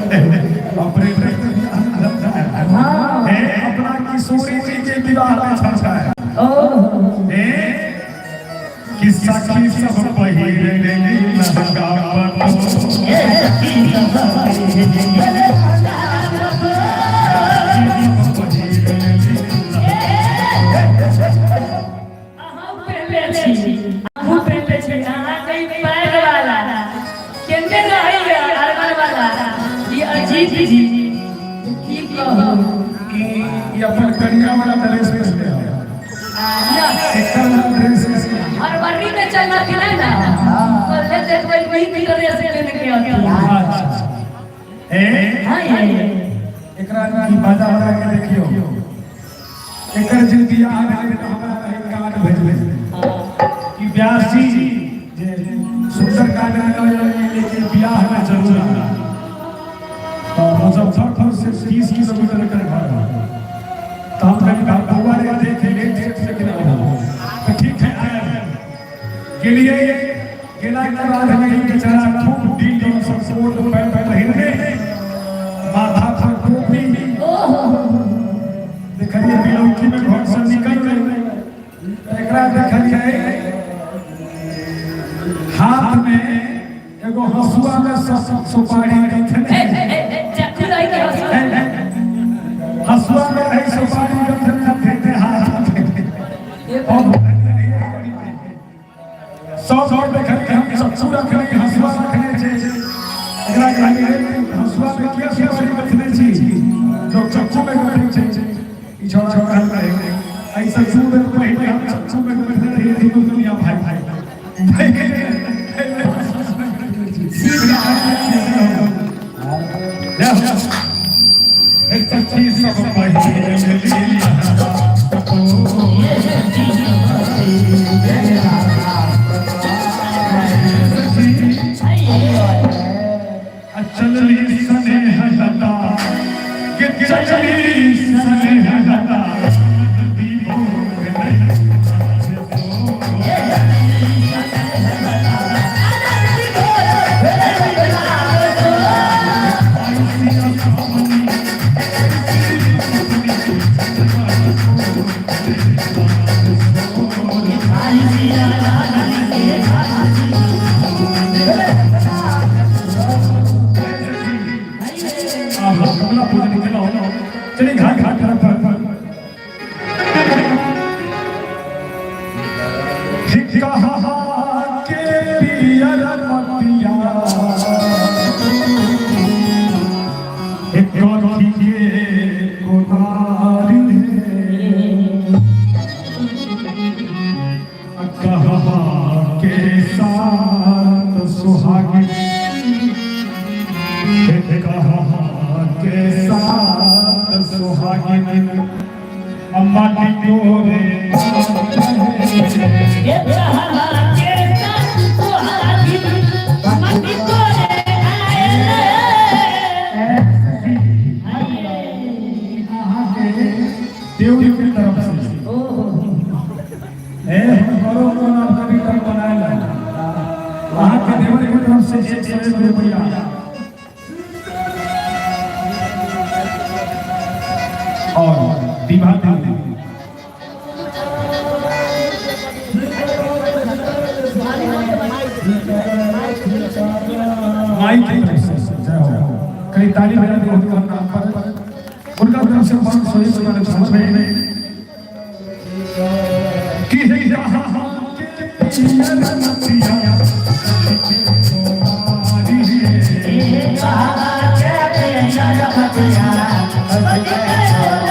Operator के बियाह में झंझा है। हाँ। ए, अपना किशोरी जी के विवाह में झंझा है। ओहो। ए, कि सखी सब पहिरे लहंगा बनो। अहाँ पहले छी, अहूँ पहले छी, अहाँ कहीं पैर वाला केने रहैया अरबन वाला ई अजीत जी की कहू। ई अपन कनिया वाला ड्रेस पहनले है। ना। एकर वाला ड्रेस पहनले। हरबरी में चलना कि नहीं ना पहले देखबै वही ड्रेस पहन के अथी। अच्छा ए। हाँ ये। एकरा ई बाजा बजा के देखियो, एकर जे बियाह भेलै तऽ हमरा रहे कार्ड भेजले कि व्यासी जे सुंदर कार्ड मिलल, लेकिन बियाह में जरूर आना। तो मुजफ्फरपुर से 30 किलोमीटर एकर घर है। तो हम कहीं बउआ रे देखे लेट सेट लेकिन आना तो ठीक है, आया के लिए। गेला के बाद में ई बेचारा खूब डील डोल सब कोट पैंट पहिरने, माथा पर टोपी। ओहो। देखलिए बिलौकी में घर से निकल गए। एकरा देखलिए हाथ में एगो हंसुआ में सुपारी ए ए ए, चक्कू रही के हंसुआ। हंसुआ में रही सुपारी गथने हाथ ये। सौ सौ देखलिए हम चक्कू रखने, हंसुआ रखने छै। एकरा कहलिए, हंसुआ में किया सुपारी गथने छी? लोग चक्कू में गथै छै। ई छोड़ा कहल रहे, ऐसा 2 बेर पहिले हम चक्कू में गथने रहिए, दुनू दुनिया भाई भाई। सखी सब पहिले मिली। चलली स्नेह लता के चलली स्नेह लता। कमला पूजन निकलो, चलिए घाट घाट तरफ पर कहा के पियर मतिया एक कथी के कोदारी है, कहा के साथ सुहागी, कहा के साथ सुहागिन अम्मा टिकोरे। ये कहा के साथ सुहागिन मटी कोरे आए रे। अहाँके देवरी के तरफ से। ओहो। ए, हम करो को नाम कभी कभी बनाए। अहाँके देवरी के तरफ से 101 रुपया और विवाह देवी। माई की तरफ से जय हो। कहीं ताली बजा दी उनका नाम पर। उनका तरफ से 501 रुपया समझ में कि यहाँ के पियर नदिया ये कहा के पियर मतिया मटी कोरे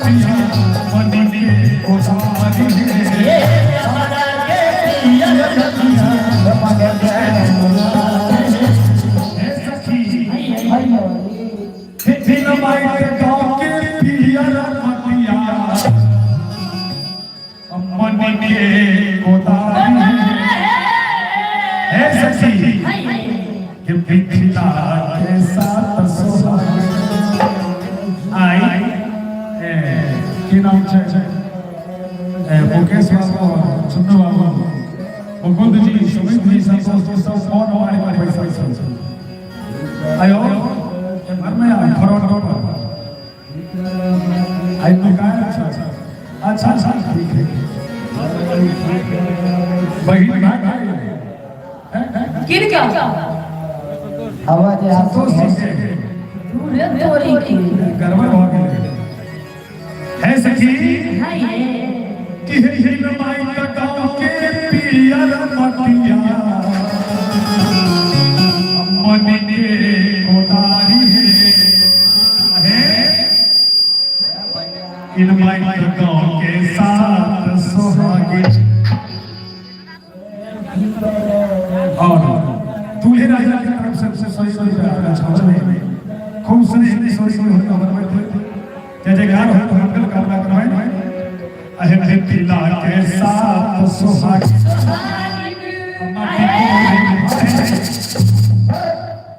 मटिया मन के कोदारी हे। हे सखी, हे बिन माइक गाँव के पियर मटिया मन के कोदारी हे। सखी, के मिथिला के साथ सोहाग आई की नाम छै? मुकेश बाबू, चुन्नू बाबू, मुकुंद जी, सुमित जी, संतोष जी, सब फोन हमारे पर पैसा छै। आयो घर में आई फ्रंट पर आई दुकान। अच्छा अच्छा अच्छा, ठीक है। बहिन भाई भाई किनका? आवाज संतोष जी के। दूरे तोरी के। गड़बड़ भऽ गेलै। है सखी, हाय। कि हे हिल माई का गाँव के पियर मटिया मन के कोदारी है, इन माई का गाँव के साथ सोहागी। और दूल्हे राजा की तरफ से सही सही रुपया में खूब स्नेह सही सही होता बनबैत जय जयकार हो, मंगल कामना करबै। अहे मिथिला के साथ सोहागी।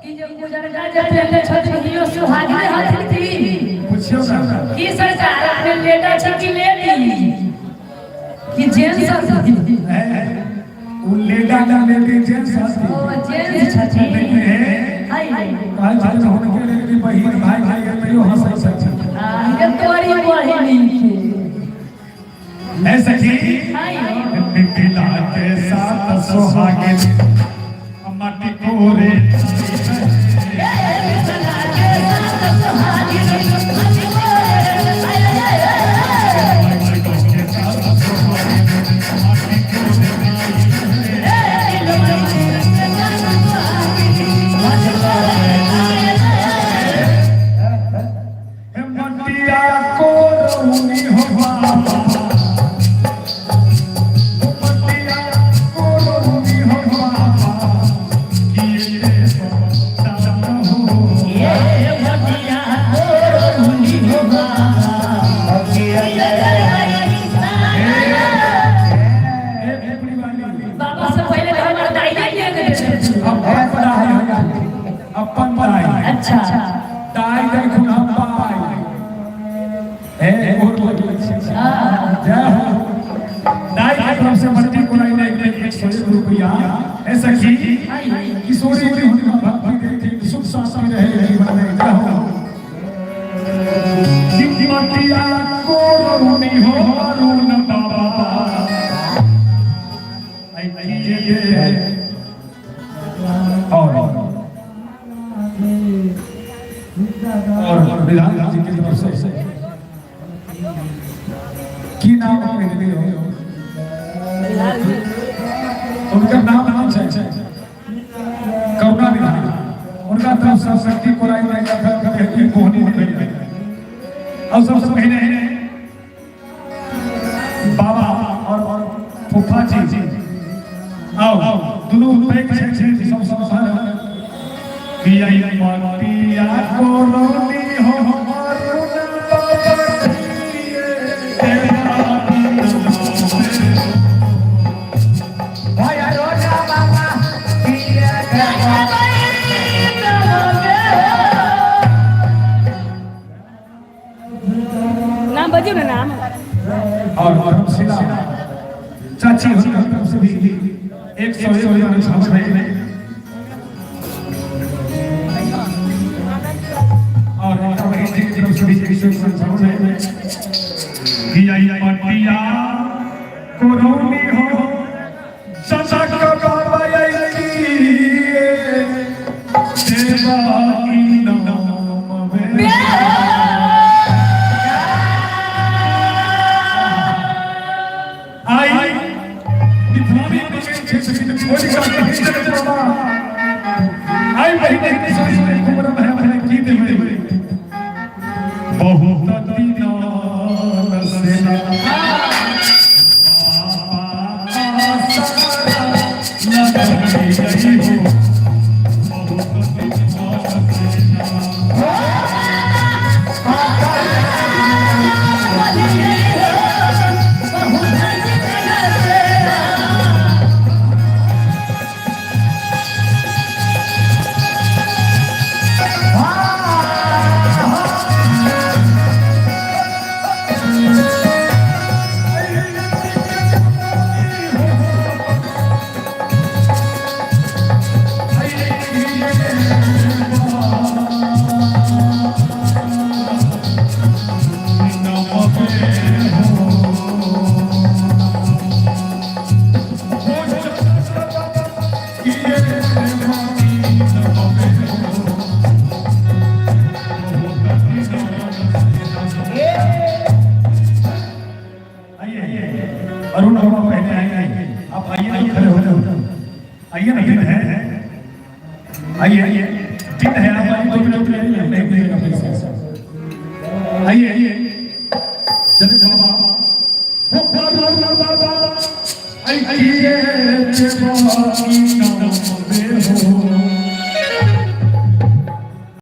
ई जे उजरका जे पहनले छथिन, इहो सुहागिन हथिन की? पूछियो ना। की सरकार, अपने लेटा छै कि लेडी कि जेंट्स हथिन? है, उ लेडा ना लेडी, जेंट्स हथिन। ओ जेंट्स छथिन। लेकिन हे हाय। कहै छथिन हुनके लेकिन बहिन भाई भाई के तैयो हंसै छथिन। आ ये तोरी बहिनी के। है सखी, हाय। मिथिला के साथ सोहागिन माटी कोरे। मिथिला के साथ सुहागिन माटी कोरे। के साथ सोहागिन माटी कोरे। हे मटिया कोरौनी हो बाबा, मटिया कोरौनी हो बाबा, किए दान हो। ये मटिया कोरौनी हो बाबा। ए फेफड़ी वाली। बाबा से पहले तो हमार दाइये के देने छथिन। अपन दाई, अपन दाई। अच्छा। दाई देखुन हम पाई। ए बहुत लग छै। जय हो। दाई के तरफ से मट्टी कोराई ने 101 रुपया। ए सखी, किशोरी जी हुनका भक्ति देथिन, सुख शांति रहे जीवन में। जय हो। कि मटिया कोरौनी हो अरुण बाबा, ऐ किए और विधान जी की तरफ से की नाम पहले हो? उनका नाम नाम छै करुणा विधान। उनका तरफ से शक्ति कोराई में मोहनी निकल। और सबसे पहले बाबा और फूफा जी आओ, दोनों पैक छै छै सब सब सब कि आई मटिया कोरौनी हो अरुण बाबा किए भाई रोजा बाबा किया नाम बजियो ना नाम। और धर्मशिला चाची, उनका तरफ से भी 101 रुपया निछावर है। और एकता बहन जी की तरफ से भी 101 निछावर है कि आई मटिया कोरौनी हो सदा का बाबा आई किए देवा की नाम में। आई मिथिलानी के क्षेत्र में छोड़ कर बाबा आई बहिन के सोच कुमर भय भय की देवे बहुत दिन। आइए अरुण बाबा पहले आइए, आप आइए ना, खड़े हो जाओ, आइए ना, दिन है, आइए आइए, दिन है, आप आइए, 2 मिनट में नहीं मिलेगा पैसा। आइए आइए, चले चलो बाबा, हो बाबा बाबा, आइए।